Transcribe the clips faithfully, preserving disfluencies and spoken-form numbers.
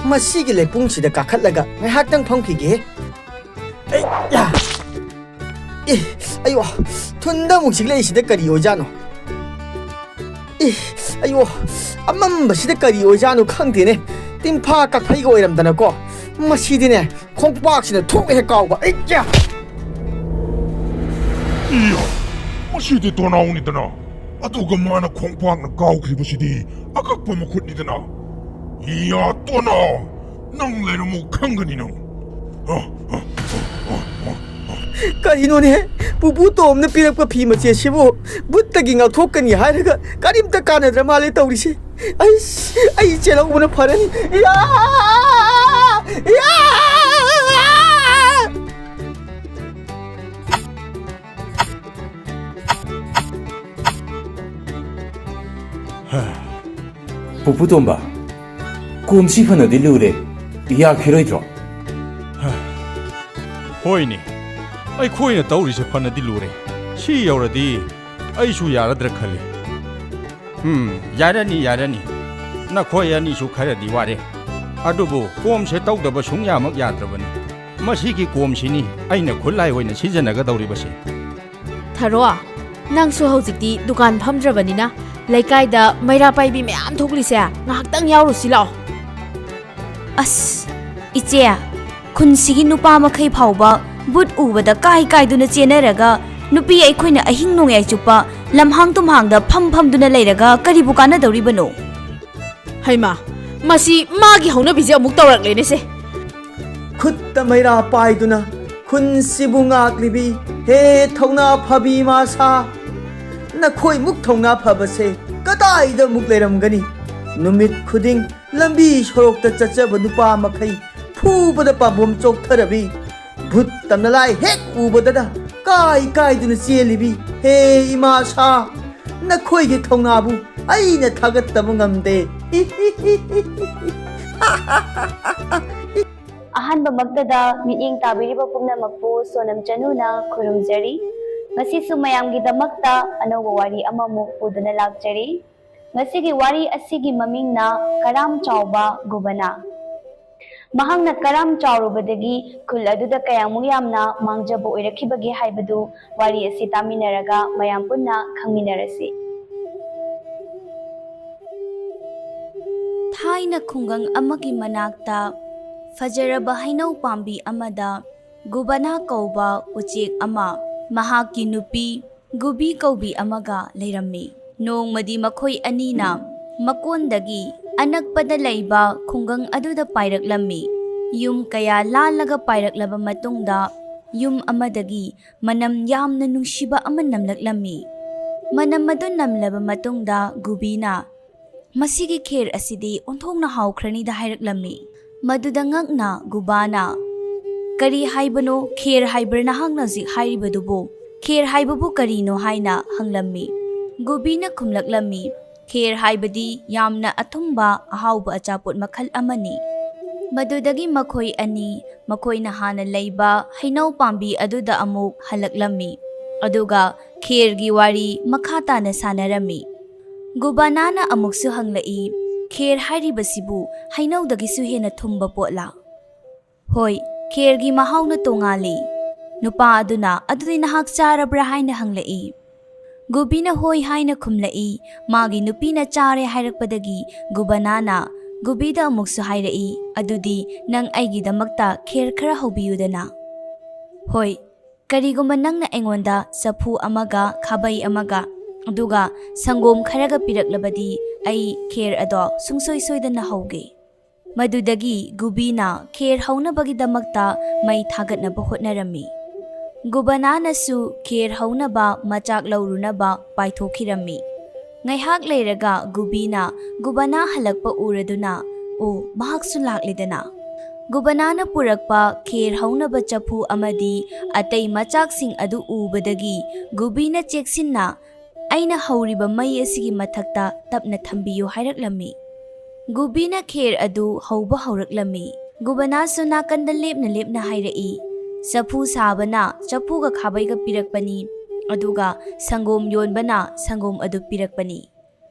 ꯃꯁꯤꯒꯤ ꯂꯩꯄꯨꯡꯁꯤꯗ ꯀꯥꯈꯠꯂꯒ ꯉꯥꯏꯍꯥꯛꯇꯪ ꯐꯝꯈꯤꯒꯦ꯫ ꯑꯩ, ꯌꯥ! ꯑꯦ, ꯑꯌꯣ, ꯊꯨꯟꯗ ꯑꯃꯨꯛ ꯆꯤꯛꯂꯛꯏꯁꯤꯗ ꯀꯔꯤ ꯑꯣꯏꯖꯥꯠꯅꯣ? ꯑꯦ, ꯑꯌꯣ, ꯑꯃꯝꯕꯁꯤꯗ ꯀꯔꯤ ꯑꯣꯏꯖꯥꯠꯅꯣ ꯈꯪꯗꯦꯅꯦ꯫ ꯇꯤꯟꯐꯥ ꯀꯛꯐꯩꯒ ꯑꯣꯏꯔꯝꯗꯅꯀꯣ꯫ ꯃꯁꯤꯗꯤꯅꯦ, ꯈꯣꯡꯄꯥꯛꯁꯤꯅ ꯊꯣꯛ ꯍꯦꯛ ꯀꯥꯎꯕ꯫ ꯑꯩ, ꯌꯥ! ꯏꯌꯥ! ꯃꯁꯤꯗꯤ ꯇꯣꯅꯥꯎꯅꯤꯗꯅ꯫ ꯑꯗꯨꯒ ꯃꯥꯅ ꯈꯣꯡꯄꯥꯛꯅ ꯀꯥꯎꯈ꯭ꯔꯤꯕꯁꯤꯗꯤ ꯑꯀꯛꯄ ꯃꯈꯨꯠꯅꯤꯗꯅ꯫ ꯏꯌꯥ, ꯇꯣꯅꯥꯎ! ꯅꯪ ꯂꯩꯔꯝꯃꯨ, ꯈꯪꯒꯅꯤ ꯅꯪ꯫ ꯀꯔꯤꯅꯣꯅꯦ? ꯄꯨꯄꯨ ꯇꯣꯝꯅ ꯄꯤꯔꯛꯄ ꯐꯤ ꯃꯆꯦꯠꯁꯤꯕꯨ ꯚꯨꯠꯇꯒꯤ ꯉꯥꯛꯊꯣꯛꯀꯅꯤ ꯍꯥꯏꯔꯒ ꯀꯔꯤꯝꯇ ꯀꯥꯟꯅꯗ꯭ꯔ ꯃꯥꯜꯂꯦ ꯇꯧꯔꯤꯁꯦ꯫ ꯑꯩꯁ, ꯑꯩ ꯆꯦꯜꯍꯧꯕꯅ ꯐꯔꯅꯤ꯫ ꯏꯌꯥ! ꯏꯌꯥ! ꯄꯨꯄꯨ ꯇꯣꯝꯕ, ꯀꯣꯝꯁꯤ ꯐꯅꯗꯤ ꯂꯨꯔꯦ, ꯌꯥꯈꯤꯔꯣꯏꯗ꯭ꯔꯣ? ꯍꯣꯏꯅꯦ, ꯑꯩꯈꯣꯏꯅ ꯇꯧꯔꯤꯁꯦ ꯐꯅꯗꯤ ꯂꯨꯔꯦ꯫ ꯁꯤ ꯌꯧꯔꯗꯤ ꯑꯩꯁꯨ ꯌꯥꯔꯗ꯭ꯔ ꯈꯜꯂꯤ꯫ ꯎꯝ, ꯌꯥꯔꯅꯤ, ꯌꯥꯔꯅꯤ꯫ ꯅꯈꯣꯏ ꯑꯅꯤꯁꯨ ꯈꯔꯗꯤ ꯋꯥꯔꯦ꯫ ꯑꯗꯨꯕꯨ ꯀꯣꯝꯁꯦ ꯇꯧꯗꯕ ꯁꯨꯡꯌꯥꯃꯛ ꯌꯥꯗ꯭ꯔꯕꯅꯤ꯫ ꯃꯁꯤꯒꯤ ꯀꯣꯝꯁꯤꯅꯤ ꯑꯩꯅ ꯈꯨꯠꯂꯥꯏ ꯑꯣꯏꯅ ꯁꯤꯖꯤꯟꯅꯒꯗꯧꯔꯤꯕꯁꯦ꯫ ꯊꯔꯣ, ꯅꯪꯁꯨ ꯍꯧꯖꯤꯛꯇꯤ ꯗꯨꯀꯥꯟ ꯐꯝꯗ꯭ꯔꯕꯅꯤꯅ ꯂꯩꯀꯥꯏꯗ ꯃꯩꯔꯥ ꯄꯥꯏꯕꯤ ꯃꯌꯥꯝ ꯊꯣꯛꯂꯤꯁꯦ ꯉꯥꯏꯍꯥꯛꯇꯪ ꯌꯥꯎꯔꯨꯁꯤ ꯂꯥꯛꯑꯣ꯫ ꯑꯁ, ꯏꯆꯦ, ꯈꯨꯟꯁꯤꯒꯤ ꯅꯨꯄꯥ ꯃꯈꯩ ꯐꯥꯎꯕ ꯕꯨꯠ ꯎꯕꯗ ꯀꯥꯏ ꯀꯥꯏꯗꯨꯅ ꯆꯦꯟꯅꯔꯒ ꯅꯨꯄꯤ ꯑꯩꯈꯣꯏꯅ ꯑꯍꯤꯡ ꯅꯣꯡꯌꯥꯏ ꯆꯨꯞꯄ ꯂꯝꯍꯥꯡ ꯇꯨꯝꯍꯥꯡꯗ ꯐꯝ ꯐꯝꯗꯨꯅ ꯂꯩꯔꯒ ꯀꯔꯤꯕꯨ ꯀꯥꯟꯅꯗꯧꯔꯤꯕꯅꯣ? ꯍꯩꯃꯥ, ꯃꯁꯤ ꯃꯥꯒꯤ ꯍꯧꯅꯕꯤꯁꯦ ꯑꯃꯨꯛ ꯇꯧꯔꯛꯂꯦꯅꯦꯁꯦ꯫ ꯈꯨꯠꯇ ꯃꯩꯔꯥ ꯄꯥꯏꯗꯨꯅ ꯈꯨꯟꯁꯤꯕꯨ ꯉꯥꯛꯂꯤꯕꯤ ꯍꯦ ꯊꯧꯅꯥ ꯐꯕꯤ ꯃꯥꯁꯥ, ꯅꯈꯣꯏꯃꯨꯛ ꯊꯧꯅꯥ ꯐꯕꯁꯦ ꯀꯗꯥꯏꯗ ꯑꯃꯨꯛ ꯂꯩꯔꯝꯒꯅꯤ? ꯅꯨꯃꯤꯠ ꯈꯨꯗꯤꯡ ꯂꯝꯕꯤ ꯁꯣꯔꯣꯛꯇ ꯆꯠꯆꯕ ꯅꯨꯄꯥ ꯃꯈꯩ ꯐꯨꯕꯗ ꯄꯥꯝꯕꯣꯝ ꯆꯣꯛꯊꯔꯕꯤ, ꯚꯨꯠ ꯇꯝꯅ ꯂꯥꯏ ꯍꯦꯛ ꯎꯕꯗꯗ ꯀꯥꯏ ꯀꯥꯏꯗꯨꯅ ꯆꯦꯜꯂꯤꯕꯤ ꯍꯦ ꯏꯃꯥ ꯁꯥ, ꯅꯈꯣꯏꯒꯤ ꯊꯧꯅꯥꯕꯨ ꯑꯩꯅ ꯊꯥꯒꯠꯇꯕ ꯉꯝꯗꯦ꯫ ꯑꯍꯥꯟꯕꯃꯛꯇꯗ ꯃꯤꯠꯌꯦꯡ ꯇꯥꯕꯤꯔꯤꯕ ꯄꯨꯝꯅꯃꯛꯄꯨ ꯁꯣꯅꯝ ꯆꯅꯨꯅ ꯈꯨꯔꯨꯝꯖꯔꯤ꯫ ꯉꯁꯤꯁꯨ ꯃꯌꯥꯝꯒꯤꯗꯃꯛꯇ ꯑꯅꯧꯕ ꯋꯥꯔꯤ ꯑꯃꯃꯨꯛ ꯄꯨꯗꯨꯅ ꯂꯥꯛꯆꯔꯤ꯫ ꯉꯁꯤꯒꯤ ꯋꯥꯔꯤ ꯑꯁꯤꯒꯤ ꯃꯃꯤꯡꯅ ꯀꯔꯥꯝ ꯆꯥꯎꯕ ꯒꯨꯕꯅꯥ꯫ ꯃꯍꯥꯛꯅ ꯀꯔꯝ ꯆꯥꯎꯔꯨꯕꯗꯒꯤ ꯈꯨꯜ ꯑꯗꯨꯗ ꯀꯌꯥꯃꯨꯛ ꯌꯥꯝꯅ ꯃꯥꯡꯖꯕ ꯑꯣꯏꯔꯛꯈꯤꯕꯒꯦ ꯍꯥꯏꯕꯗꯨ ꯋꯥꯔꯤ ꯑꯁꯤ ꯇꯥꯃꯤꯟꯅꯔꯒ ꯃꯌꯥꯝ ꯄꯨꯟꯅ ꯈꯪꯃꯤꯟꯅꯔꯁꯤ꯫ ꯊꯥꯏꯅ ꯈꯨꯡꯒꯪ ꯑꯃꯒꯤ ꯃꯅꯥꯛꯇ ꯐꯖꯔꯕ ꯍꯩꯅꯧ ꯄꯥꯝꯕꯤ ꯑꯃꯗ ꯒꯨꯕꯅꯥ ꯀꯧꯕ ꯎꯆꯦꯛ ꯑꯃ, ꯃꯍꯥꯛꯀꯤ ꯅꯨꯄꯤ ꯒꯨꯕꯤ ꯀꯧꯕꯤ ꯑꯃꯒ ꯂꯩꯔꯝꯃꯤ꯫ ꯅꯣꯡꯃꯗꯤ ꯃꯈꯣꯏ ꯑꯅꯤꯅ ꯃꯀꯣꯟꯗꯒꯤ ꯑꯅꯛꯄꯗ ꯂꯩꯕ ꯈꯨꯡꯒꯪ ꯑꯗꯨꯗ ꯄꯥꯏꯔꯛꯂꯝꯃꯤ꯫ ꯌꯨꯝ ꯀꯌꯥ ꯂꯥꯜꯂꯒ ꯄꯥꯏꯔꯛꯂꯕ ꯃꯇꯨꯡꯗ ꯌꯨꯝ ꯑꯃꯗꯒꯤ ꯃꯅꯝ ꯌꯥꯝꯅ ꯅꯨꯡꯁꯤꯕ ꯑꯃ ꯅꯝꯂꯛꯂꯝꯃꯤ꯫ ꯃꯅꯝ ꯑꯗꯨ ꯅꯝꯂꯕ ꯃꯇꯨꯡꯗ ꯒꯨꯕꯤꯅ, "ꯃꯁꯤꯒꯤ ꯈꯦꯔ ꯑꯁꯤꯗꯤ ꯑꯣꯟꯊꯣꯛꯅ ꯍꯥꯎꯈ꯭ꯔꯅꯤꯗ" ꯍꯥꯏꯔꯛꯂꯝꯃꯤ꯫ ꯃꯗꯨꯗ ꯉꯛꯅ ꯒꯨꯕꯥꯅ, "ꯀꯔꯤ ꯍꯥꯏꯕꯅꯣ? ꯈꯦꯔ ꯍꯥꯏꯕ꯭ꯔꯥ ꯅꯍꯥꯛꯅ ꯍꯧꯖꯤꯛ ꯍꯥꯏꯔꯤꯕꯗꯨꯕꯨ? ꯈꯦꯔ ꯍꯥꯏꯕꯕꯨ ꯀꯔꯤꯅꯣ?" ꯍꯥꯏꯅ ꯍꯪꯂꯝꯃꯤ꯫ ꯒꯨꯕꯤꯅ ꯈꯨꯝꯂꯛꯂꯝꯃꯤ, "ꯈꯦꯔ ꯍꯥꯏꯕꯗꯤ ꯌꯥꯝꯅ ꯑꯊꯨꯝꯕ ꯑꯍꯥꯎꯕ ꯑꯆꯥꯄꯣꯠ ꯃꯈꯜ ꯑꯃꯅꯤ"꯫ ꯃꯗꯨꯗꯒꯤ ꯃꯈꯣꯏ ꯑꯅꯤ ꯃꯈꯣꯏꯅ ꯍꯥꯟꯅ ꯂꯩꯕ ꯍꯩꯅꯧ ꯄꯥꯝꯕꯤ ꯑꯗꯨꯗ ꯑꯃꯨꯛ ꯍꯜꯂꯛꯂꯝꯃꯤ, ꯑꯗꯨꯒ ꯈꯦꯔꯒꯤ ꯋꯥꯔꯤ ꯃꯈꯥ ꯇꯥꯅ ꯁꯥꯟꯅꯔꯝꯃꯤ꯫ ꯒꯨꯕꯥꯅꯥꯅ ꯑꯃꯨꯛꯁꯨ ꯍꯪꯂꯛꯏ, "ꯈꯦꯔ ꯍꯥꯏꯔꯤꯕꯁꯤꯕꯨ ꯍꯩꯅꯧꯗꯒꯤꯁꯨ ꯍꯦꯟꯅ ꯊꯨꯝꯕ ꯄꯣꯠꯂꯥ?" "ꯍꯣꯏ, ꯈꯦꯔꯒꯤ ꯃꯍꯥꯎꯅ ꯇꯣꯉꯥꯜꯂꯤ"꯫ ꯅꯨꯄꯥ ꯑꯗꯨꯅ, "ꯑꯗꯨꯗꯤ ꯅꯍꯥꯛ ꯆꯥꯔꯕ꯭ꯔꯥ?" ꯍꯥꯏꯅ ꯍꯪꯂꯛꯏ꯫ ꯒꯨꯕꯤꯅ "ꯍꯣꯏ" ꯍꯥꯏꯅ ꯈꯨꯝꯂꯛꯏ꯫ ꯃꯥꯒꯤ ꯅꯨꯄꯤꯅ ꯆꯥꯔꯦ ꯍꯥꯏꯔꯛꯄꯗꯒꯤ ꯒꯨꯕꯅꯥꯅ ꯒꯨꯕꯤꯗ ꯑꯃꯨꯛꯁꯨ ꯍꯥꯏꯔꯛꯏ, "ꯑꯗꯨꯗꯤ ꯅꯪ ꯑꯩꯒꯤꯗꯃꯛꯇ ꯈꯦꯔ ꯈꯔ ꯍꯧꯕꯤꯌꯨꯗꯅ"꯫ "ꯍꯣꯏ, ꯀꯔꯤꯒꯨꯝꯕ ꯅꯪꯅ ꯑꯩꯉꯣꯟꯗ ꯆꯐꯨ ꯑꯃꯒ ꯈꯥꯕꯩ ꯑꯃꯒ ꯑꯗꯨꯒ ꯁꯪꯒꯣꯝ ꯈꯔꯒ ꯄꯤꯔꯛꯂꯕꯗꯤ ꯑꯩ ꯈꯦꯔ ꯑꯗꯣ ꯁꯨꯡꯁꯣꯏ ꯁꯣꯏꯗꯅ ꯍꯧꯒꯦ"꯫ ꯃꯗꯨꯗꯒꯤ ꯒꯨꯕꯤꯅ ꯈꯦꯔ ꯍꯧꯅꯕꯒꯤꯗꯃꯛꯇ ꯃꯩ ꯊꯥꯒꯠꯅꯕ ꯍꯣꯠꯅꯔꯝꯃꯤ꯫ ꯒꯨꯕꯅꯥꯅꯁꯨ ꯈꯦꯔ ꯍꯧꯅꯕ ꯃꯆꯥꯛ ꯂꯧꯔꯨꯅꯕ ꯄꯥꯏꯊꯣꯛꯈꯤꯔꯝꯃꯤ꯫ ꯉꯥꯏꯍꯥꯛ ꯂꯩꯔꯒ ꯒꯨꯕꯤꯅ ꯒꯨꯕꯅꯥ ꯍꯜꯂꯛꯄ ꯎꯔꯗꯨꯅ, "ꯑꯣ, ꯃꯍꯥꯛꯁꯨ ꯂꯥꯛꯂꯦꯗꯅ"꯫ ꯒꯨꯕꯅꯥꯅ ꯄꯨꯔꯛꯄ ꯈꯦꯔ ꯍꯧꯅꯕ ꯆꯐꯨ ꯑꯃꯗꯤ ꯑꯇꯩ ꯃꯆꯥꯛꯁꯤꯡ ꯑꯗꯨ ꯎꯕꯗꯒꯤ ꯒꯨꯕꯤꯅ ꯆꯦꯛꯁꯤꯟꯅ, "ꯑꯩꯅ ꯍꯧꯔꯤꯕ ꯃꯩ ꯑꯁꯤꯒꯤ ꯃꯊꯛꯇ ꯇꯞꯅ ꯊꯝꯕꯤꯌꯨ" ꯍꯥꯏꯔꯛꯂꯝꯃꯤ꯫ ꯒꯨꯕꯤꯅ ꯈꯦꯔ ꯑꯗꯨ ꯍꯧꯕ ꯍꯧꯔꯛꯂꯝꯃꯤ꯫ ꯒꯨꯕꯅꯥꯁꯨ ꯅꯥꯀꯟꯗ ꯂꯦꯞꯅ ꯂꯦꯞꯅ ꯍꯥꯏꯔꯛꯏ, "ꯆꯐꯨ ꯁꯥꯕꯅ ꯆꯐꯨꯒ ꯈꯥꯕꯩꯒ ꯄꯤꯔꯛꯄꯅꯤ, ꯑꯗꯨꯒ ꯁꯪꯒꯣꯝ ꯌꯣꯟꯕꯅ ꯁꯪꯒꯣꯝ ꯑꯗꯨ ꯄꯤꯔꯛꯄꯅꯤ"꯫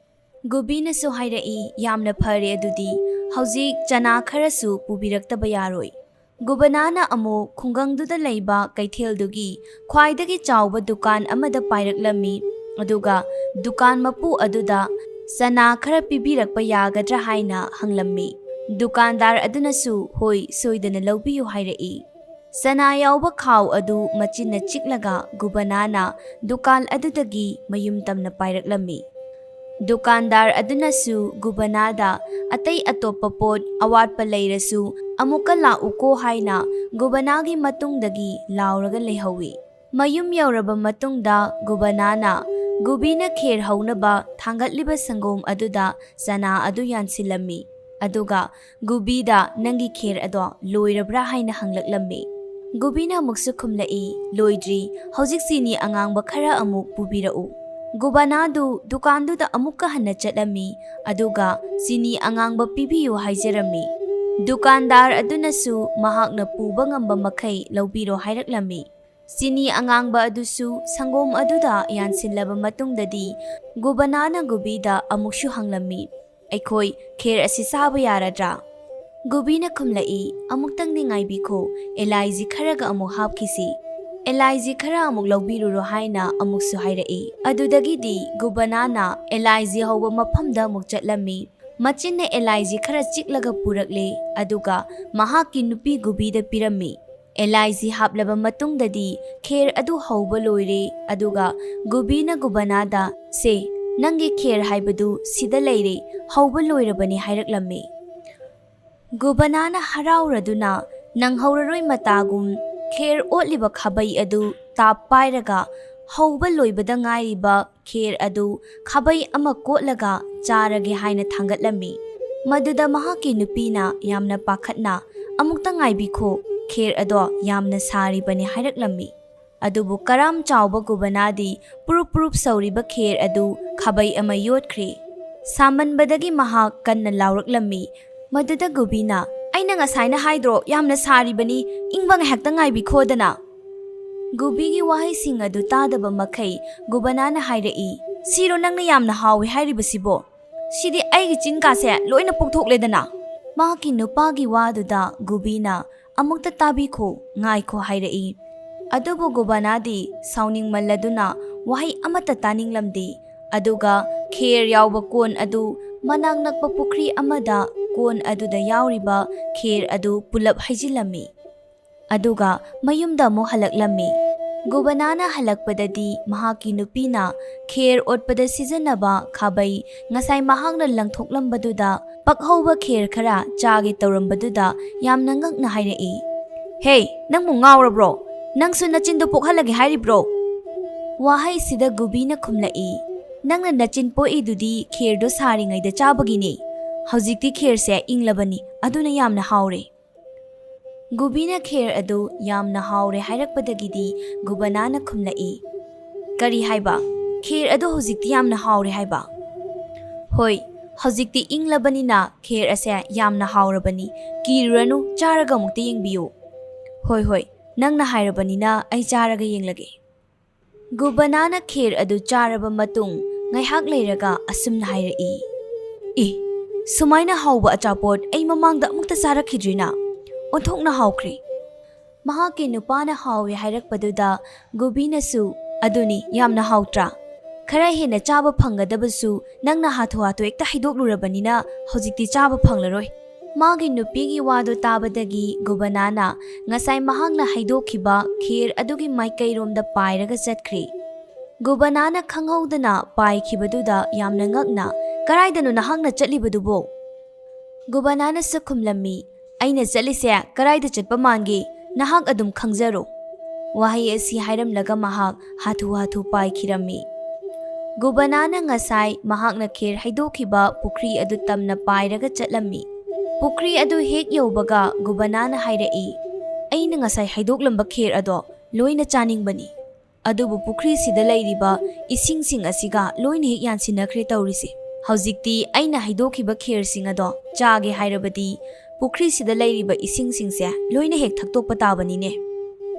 ꯒꯨꯕꯤꯅꯁꯨ ꯍꯥꯏꯔꯛꯏ, "ꯌꯥꯝꯅ ꯐꯔꯦ, ꯑꯗꯨꯗꯤ ꯍꯧꯖꯤꯛ ꯆꯅꯥ ꯈꯔꯁꯨ ꯄꯨꯕꯤꯔꯛꯇꯕ ꯌꯥꯔꯣꯏ꯫ ꯒꯨꯕꯅꯥꯅ ꯑꯃꯨꯛ ꯈꯨꯡꯒꯪꯗꯨꯗ ꯂꯩꯕ ꯀꯩꯊꯦꯜꯗꯨꯒꯤ ꯈ꯭ꯋꯥꯏꯗꯒꯤ ꯆꯥꯎꯕ ꯗꯨꯀꯥꯟ ꯑꯃꯗ ꯄꯥꯏꯔꯛꯂꯝꯃꯤ, ꯑꯗꯨꯒ ꯗꯨꯀꯥꯟ ꯃꯄꯨ ꯑꯗꯨꯗ ꯆꯅꯥ ꯈꯔ ꯄꯤꯕꯤꯔꯛꯄ ꯌꯥꯒꯗ꯭ꯔꯥ ꯍꯥꯏꯅ ꯍꯪꯂꯝꯃꯤ꯫ ꯗꯨꯀꯥꯟꯗꯥꯔ ꯑꯗꯨꯅꯁꯨ "ꯍꯣꯏ, ꯁꯣꯏꯗꯅ ꯂꯧꯕꯤꯌꯨ" ꯍꯥꯏꯔꯛꯏ꯫ ꯆꯅꯥ ꯌꯥꯎꯕ ꯈꯥꯎ ꯑꯗꯨ ꯃꯆꯤꯟꯅ ꯆꯤꯛꯂꯒ ꯒꯨꯕꯅꯥꯅ ꯗꯨꯀꯥꯟ ꯑꯗꯨꯗꯒꯤ ꯃꯌꯨꯝ ꯇꯝꯅ ꯄꯥꯏꯔꯛꯂꯝꯃꯤ꯫ ꯗꯨꯀꯥꯟꯗꯥꯔ ꯑꯗꯨꯅꯁꯨ ꯒꯨꯕꯅꯥꯗ "ꯑꯇꯩ ꯑꯇꯣꯞꯄ ꯄꯣꯠ ꯑꯋꯥꯠꯄ ꯂꯩꯔꯁꯨ ꯑꯃꯨꯛꯀ ꯂꯥꯛꯎꯀꯣ" ꯍꯥꯏꯅ ꯒꯨꯕꯅꯥꯒꯤ ꯃꯇꯨꯡꯗꯒꯤ ꯂꯥꯎꯔꯒ ꯂꯩꯍꯧꯏ꯫ ꯃꯌꯨꯝ ꯌꯧꯔꯕ ꯃꯇꯨꯡꯗ ꯒꯨꯕꯅꯥꯅ ꯒꯨꯕꯤꯅ ꯈꯦꯔ ꯍꯧꯅꯕ ꯊꯥꯡꯒꯠꯂꯤꯕ ꯁꯪꯒꯣꯝ ꯑꯗꯨꯗ ꯆꯅꯥ ꯑꯗꯨ ꯌꯥꯟꯁꯤꯜꯂꯝꯃꯤ꯫ ꯑꯗꯨꯒ ꯒꯨꯕꯤꯗ "ꯅꯪꯒꯤ ꯈꯦꯔ ꯑꯗꯣ ꯂꯣꯏꯔꯕ꯭ꯔꯥ?" ꯍꯥꯏꯅ ꯍꯪꯂꯛꯂꯝꯃꯤ꯫ ꯒꯨꯕꯤꯅ ꯑꯃꯨꯛꯁꯨ ꯈꯨꯝꯂꯛꯏ, "ꯂꯣꯏꯗ꯭ꯔꯤ, ꯍꯧꯖꯤꯛ ꯆꯤꯅꯤ ꯑꯉꯥꯡꯕ ꯈꯔ ꯑꯃꯨꯛ ꯄꯨꯕꯤꯔꯛꯎ"꯫ ꯒꯨꯕꯅꯥꯗꯨ ꯗꯨꯀꯥꯟꯗꯨꯗ ꯑꯃꯨꯛꯀ ꯍꯟꯅ ꯆꯠꯂꯝꯃꯤ, ꯑꯗꯨꯒ "ꯆꯤꯅꯤ ꯑꯉꯥꯡꯕ ꯄꯤꯕꯤꯌꯨ" ꯍꯥꯏꯖꯔꯝꯃꯤ꯫ ꯗꯨꯀꯥꯟꯗꯥꯔ ꯑꯗꯨꯅꯁꯨ ꯃꯍꯥꯛꯅ ꯄꯨꯕ ꯉꯝꯕ ꯃꯈꯩ ꯂꯧꯕꯤꯔꯣ ꯍꯥꯏꯔꯛꯂꯝꯃꯤ꯫ ꯆꯤꯅꯤ ꯑꯉꯥꯡꯕ ꯑꯗꯨꯁꯨ ꯁꯪꯒꯣꯝ ꯑꯗꯨꯗ ꯌꯥꯟꯁꯤꯜꯂꯕ ꯃꯇꯨꯡꯗꯗꯤ ꯒꯨꯕꯅꯥꯅ ꯒꯨꯕꯤꯗ ꯑꯃꯨꯛꯁꯨ ꯍꯪꯂꯝꯃꯤ, "ꯑꯩꯈꯣꯏ ꯈꯦꯔ ꯑꯁꯤ ꯆꯥꯕ ꯌꯥꯔꯗ꯭ꯔꯥ?" ꯒꯨꯕꯤꯅ ꯈꯨꯝꯂꯛꯏ, "ꯑꯃꯨꯛꯇꯪꯗꯤ ꯉꯥꯏꯕꯤꯈꯣ, ꯑꯦꯂꯥꯏꯖꯤ ꯈꯔꯒ ꯑꯃꯨꯛ ꯍꯥꯞꯈꯤꯁꯤ꯫ ꯑꯦꯂꯥꯏꯖꯤ ꯈꯔ ꯑꯃꯨꯛ ꯂꯧꯕꯤꯔꯨꯔꯣ" ꯍꯥꯏꯅ ꯑꯃꯨꯛꯁꯨ ꯍꯥꯏꯔꯛꯏ꯫ ꯑꯗꯨꯗꯒꯤꯗꯤ ꯒꯨꯕꯅꯥꯅ ꯑꯦꯂꯥꯏꯖꯤ ꯍꯧꯕ ꯃꯐꯝꯗ ꯑꯃꯨꯛ ꯆꯠꯂꯝꯃꯤ꯫ ꯃꯆꯤꯟꯅ ꯑꯦꯂꯥꯏꯖꯤ ꯈꯔ ꯆꯤꯛꯂꯒ ꯄꯨꯔꯛꯂꯦ, ꯑꯗꯨꯒ ꯃꯍꯥꯛꯀꯤ ꯅꯨꯄꯤ ꯒꯨꯕꯤꯗ ꯄꯤꯔꯝꯃꯤ꯫ ꯑꯦꯂꯥꯏꯖꯤ ꯍꯥꯞꯂꯕ ꯃꯇꯨꯡꯗꯗꯤ ꯈꯦꯔ ꯑꯗꯨ ꯍꯧꯕ ꯂꯣꯏꯔꯦ, ꯑꯗꯨꯒ ꯒꯨꯕꯤꯅ ꯒꯨꯕꯅꯥꯗ, "ꯁꯦ, ꯅꯪꯒꯤ ꯈꯦꯔ ꯍꯥꯏꯕꯗꯨ ꯁꯤꯗ ꯂꯩꯔꯦ, ꯍꯧꯕ ꯂꯣꯏꯔꯕꯅꯤ" ꯍꯥꯏꯔꯛꯂꯝꯃꯤ꯫ ꯒꯨꯕꯅꯥꯅ ꯍꯔꯥꯎꯔꯗꯨꯅ ꯅꯪꯍꯧꯔꯔꯣꯏ ꯃꯇꯥꯒꯨꯝ ꯈꯦꯔ ꯑꯣꯠꯂꯤꯕ ꯈꯥꯕꯩ ꯑꯗꯨ ꯇꯥꯞ ꯄꯥꯏꯔꯒ ꯍꯧꯕ ꯂꯣꯏꯕꯗ ꯉꯥꯏꯔꯤꯕ ꯈꯦꯔ ꯑꯗꯨ ꯈꯥꯕꯩ ꯑꯃ ꯀꯣꯠꯂꯒ ꯆꯥꯔꯒꯦ ꯍꯥꯏꯅ ꯊꯥꯡꯒꯠꯂꯝꯃꯤ꯫ ꯃꯗꯨꯗ ꯃꯍꯥꯛꯀꯤ ꯅꯨꯄꯤꯅ ꯌꯥꯝꯅ ꯄꯥꯈꯠꯅ, "ꯑꯃꯨꯛꯇ ꯉꯥꯏꯕꯤꯈꯣ, ꯈꯦꯔ ꯑꯗꯣ ꯌꯥꯝꯅ ꯁꯥꯔꯤꯕꯅꯤ" ꯍꯥꯏꯔꯛꯂꯝꯃꯤ꯫ ꯑꯗꯨꯕꯨ ꯀꯔꯥꯝ ꯆꯥꯎꯕ ꯒꯨꯕꯅꯥꯗꯤ ꯄꯨꯔꯨꯞ ꯄꯨꯔꯨꯞ ꯁꯧꯔꯤꯕ ꯈꯦꯔ ꯑꯗꯨ ꯈꯥꯕꯩ ꯑꯃ ꯌꯣꯠꯈ꯭ꯔꯦ꯫ ꯁꯥꯃꯟꯕꯗꯒꯤ ꯃꯍꯥꯛ ꯀꯟꯅ ꯂꯥꯎꯔꯛꯂꯝꯃꯤ꯫ ꯃꯗꯨꯗ ꯒꯨꯕꯤꯅ, "ꯑꯩꯅ ꯉꯁꯥꯏꯅ ꯍꯥꯏꯗ꯭ꯔꯣ, ꯌꯥꯝꯅ ꯁꯥꯔꯤꯕꯅꯤ, ꯏꯪꯕ ꯉꯥꯏꯍꯥꯛꯇ ꯉꯥꯏꯕꯤꯈꯣꯗꯅ"? ꯒꯨꯕꯤꯒꯤ ꯋꯥꯍꯩꯁꯤꯡ ꯑꯗꯨ ꯇꯥꯗꯕ ꯃꯈꯩ ꯒꯨꯕꯅꯥꯅ ꯍꯥꯏꯔꯛꯏ, "ꯁꯤꯔꯣ ꯅꯪꯅ ꯌꯥꯝꯅ ꯍꯥꯎꯏ ꯍꯥꯏꯔꯤꯕꯁꯤꯕꯣ? ꯁꯤꯗꯤ ꯑꯩꯒꯤ ꯆꯤꯟ ꯀꯥꯁꯦ ꯂꯣꯏꯅ ꯄꯣꯛꯊꯣꯛꯂꯦꯗꯅ"꯫ ꯃꯍꯥꯛꯀꯤ ꯅꯨꯄꯥꯒꯤ ꯋꯥꯗꯨꯗ ꯒꯨꯕꯤꯅ, "ꯑꯃꯨꯛꯇ ꯇꯥꯕꯤꯈꯣ, ꯉꯥꯏꯈꯣ" ꯍꯥꯏꯔꯛꯏ꯫ ꯑꯗꯨꯕꯨ ꯒꯨꯕꯅꯥꯗꯤ ꯁꯥꯎꯅꯤꯡꯃꯜꯂꯗꯨꯅ ꯋꯥꯍꯩ ꯑꯃꯠꯇ ꯇꯥꯅꯤꯡꯂꯝꯗꯦ꯫ ꯑꯗꯨꯒ ꯈꯦꯔ ꯌꯥꯎꯕ ꯀꯣꯟ ꯑꯗꯨ ꯃꯅꯥꯛ ꯅꯛꯄ ꯄꯨꯈ꯭ꯔꯤ ꯑꯃꯗ ꯀꯣꯟ ꯑꯗꯨꯗ ꯌꯥꯎꯔꯤꯕ ꯈꯦꯔ ꯑꯗꯨ ꯄꯨꯂꯞ ꯍꯩꯖꯤꯜꯂꯝꯃꯤ꯫ ꯑꯗꯨꯒ ꯃꯌꯨꯝꯗ ꯑꯃꯨꯛ ꯍꯜꯂꯛꯂꯝꯃꯤ꯫ ꯒꯨꯕꯅꯥꯅ ꯍꯜꯂꯛꯄꯗꯗꯤ ꯃꯍꯥꯛꯀꯤ ꯅꯨꯄꯤꯅ ꯈꯦꯔ ꯑꯣꯠꯄꯗ ꯁꯤꯖꯤꯟꯅꯕ ꯈꯥꯕꯩ, ꯉꯁꯥꯏ ꯃꯍꯥꯛꯅ ꯂꯪꯊꯣꯛꯂꯝꯕꯗꯨꯗ ꯄꯛꯍꯧꯕ ꯈꯦꯔ ꯈꯔ ꯆꯥꯒꯦ ꯇꯧꯔꯝꯕꯗꯨꯗ ꯌꯥꯝꯅ ꯉꯛꯅ ꯍꯥꯏꯔꯛꯏ, "ꯍꯦ, ꯅꯪꯕꯨ ꯉꯥꯎꯔꯕ꯭ꯔꯣ? ꯅꯪꯁꯨ ꯅꯆꯤꯟꯗꯣ ꯄꯣꯛꯍꯜꯂꯒꯦ ꯍꯥꯏꯔꯤꯕ꯭ꯔꯣ?" ꯋꯥꯍꯩꯁꯤꯗ ꯒꯨꯕꯤꯅ ꯈꯨꯝꯂꯛꯏ, "ꯅꯪꯅ ꯅꯆꯤꯟ ꯄꯣꯛꯏꯗꯨꯗꯤ ꯈꯦꯔꯗꯣ ꯁꯥꯔꯤꯉꯩꯗ ꯆꯥꯕꯒꯤꯅꯤ꯫ ꯍꯧꯖꯤꯛꯇꯤ ꯈꯦꯔꯁꯦ ꯏꯪꯂꯕꯅꯤ, ꯑꯗꯨꯅ ꯌꯥꯝꯅ ꯍꯥꯎꯔꯦ꯫" ꯒꯨꯕꯤꯅ ꯈꯦꯔ ꯑꯗꯨ ꯌꯥꯝꯅ ꯍꯥꯎꯔꯦ ꯍꯥꯏꯔꯛꯄꯗꯒꯤꯗꯤ ꯒꯨꯕꯅꯥꯅ ꯈꯨꯝꯂꯛꯏ, "ꯀꯔꯤ ꯍꯥꯏꯕ? ꯈꯦꯔ ꯑꯗꯨ ꯍꯧꯖꯤꯛꯇꯤ ꯌꯥꯝꯅ ꯍꯥꯎꯔꯦ ꯍꯥꯏꯕ?" "ꯍꯣꯏ, ꯍꯧꯖꯤꯛꯇꯤ ꯏꯪꯂꯕꯅꯤꯅ ꯈꯦꯔ ꯑꯁꯦ ꯌꯥꯝꯅ ꯍꯥꯎꯔꯕꯅꯤ꯫ ꯀꯤꯔꯨꯔꯅꯨ, ꯆꯥꯔꯒ ꯑꯃꯨꯛꯇ ꯌꯦꯡꯕꯤꯌꯨ꯫" "ꯍꯣꯏ, ꯍꯣꯏ, ꯅꯪꯅ ꯍꯥꯏꯔꯕꯅꯤꯅ ꯑꯩ ꯆꯥꯔꯒ ꯌꯦꯡꯂꯒꯦ꯫" ꯒꯨꯕꯅꯥꯅ ꯈꯦꯔ ꯑꯗꯨ ꯆꯥꯔꯕ ꯃꯇꯨꯡ ꯉꯥꯏꯍꯥꯛ ꯂꯩꯔꯒ ꯑꯁꯨꯝꯅ ꯍꯥꯏꯔꯛꯏ, "ꯏ, ꯁꯨꯃꯥꯏꯅ ꯍꯥꯎꯕ ꯑꯆꯥꯄꯣꯠ ꯑꯩ ꯃꯃꯥꯡꯗ ꯑꯃꯨꯛꯇ ꯆꯥꯔꯛꯈꯤꯗ꯭ꯔꯤꯅ꯫ ꯑꯣꯟꯊꯣꯛꯅ ꯍꯥꯎꯈ꯭ꯔꯦ꯫" ꯃꯍꯥꯛꯀꯤ ꯅꯨꯄꯥꯅ ꯍꯥꯎꯋꯦ ꯍꯥꯏꯔꯛꯄꯗꯨꯗ ꯒꯨꯕꯤꯅꯁꯨ, "ꯑꯗꯨꯅꯤ, ꯌꯥꯝꯅ ꯍꯥꯎꯇ꯭ꯔꯥ? ꯈꯔ ꯍꯦꯟꯅ ꯆꯥꯕ ꯐꯪꯒꯗꯕꯁꯨ ꯅꯪꯅ ꯍꯥꯊꯨ ꯍꯥꯊꯨ ꯍꯦꯛꯇ ꯍꯩꯗꯣꯛꯂꯨꯔꯕꯅꯤꯅ ꯍꯧꯖꯤꯛꯇꯤ ꯆꯥꯕ ꯐꯪꯂꯔꯣꯏ꯫" ꯃꯥꯒꯤ ꯅꯨꯄꯤꯒꯤ ꯋꯥꯗꯨ ꯇꯥꯕꯗꯒꯤ ꯒꯨꯕꯅꯥꯅ ꯉꯁꯥꯏ ꯃꯍꯥꯛꯅ ꯍꯩꯗꯣꯛꯈꯤꯕ ꯈꯦꯔ ꯑꯗꯨꯒꯤ ꯃꯥꯏꯀꯩꯔꯣꯝꯗ ꯄꯥꯏꯔꯒ ꯆꯠꯈ꯭ꯔꯤ꯫ ꯒꯨꯕꯅꯥꯅ ꯈꯪꯍꯧꯗꯅ ꯄꯥꯏꯈꯤꯕꯗꯨꯗ ꯌꯥꯝꯅ ꯉꯛꯅ, "ꯀꯔꯥꯏꯗꯅꯣ ꯅꯍꯥꯛꯅ ꯆꯠꯂꯤꯕꯗꯨꯕꯣ?" ꯒꯨꯕꯅꯥꯅꯁꯨ ꯈꯨꯝꯂꯝꯃꯤ, "ꯑꯩꯅ ꯆꯠꯂꯤꯁꯦ ꯀꯔꯥꯏꯗ ꯆꯠꯄ ꯃꯥꯟꯒꯦ? ꯅꯍꯥꯛ ꯑꯗꯨꯝ ꯈꯪꯖꯔꯣ꯫" ꯋꯥꯍꯩ ꯑꯁꯤ ꯍꯥꯏꯔꯝꯂꯒ ꯃꯍꯥꯛ ꯍꯥꯊꯨ ꯍꯥꯊꯨ ꯄꯥꯏꯈꯤꯔꯝꯃꯤ꯫ ꯒꯨꯕꯅꯥꯅ ꯉꯁꯥꯏ ꯃꯍꯥꯛꯅ ꯈꯦꯔ ꯍꯩꯗꯣꯛꯈꯤꯕ ꯄꯨꯈ꯭ꯔꯤ ꯑꯗꯨ ꯇꯝꯅ ꯄꯥꯏꯔꯒ ꯆꯠꯂꯝꯃꯤ꯫ ꯄꯨꯈ꯭ꯔꯤ ꯑꯗꯨ ꯍꯦꯛ ꯌꯧꯕꯒ ꯒꯨꯕꯅꯥꯅ ꯍꯥꯏꯔꯛꯏ, "ꯑꯩꯅ ꯉꯁꯥꯏ ꯍꯩꯗꯣꯛꯂꯝꯕ ꯈꯦꯔ ꯑꯗꯣ ꯂꯣꯏꯅ ꯆꯥꯅꯤꯡꯕꯅꯤ꯫ ꯑꯗꯨꯕꯨ ꯄꯨꯈ꯭ꯔꯤꯁꯤꯗ ꯂꯩꯔꯤꯕ ꯏꯁꯤꯡꯁꯤꯡ ꯑꯁꯤꯒ ꯂꯣꯏꯅ ꯍꯦꯛ ꯌꯥꯟꯁꯤꯟꯅꯈ꯭ꯔꯦ ꯇꯧꯔꯤꯁꯦ꯫ ꯍꯧꯖꯤꯛꯇꯤ ꯑꯩꯅ ꯍꯩꯗꯣꯛꯈꯤꯕ ꯈꯦꯔꯁꯤꯡ ꯑꯗꯣ ꯆꯥꯒꯦ ꯍꯥꯏꯔꯕꯗꯤ ꯄꯨꯈ꯭ꯔꯤꯁꯤꯗ ꯂꯩꯔꯤꯕ ꯏꯁꯤꯡꯁꯤꯡꯁꯦ ꯂꯣꯏꯅ ꯍꯦꯛ ꯊꯛꯇꯣꯛꯄ ꯇꯥꯕꯅꯤꯅꯦ꯫"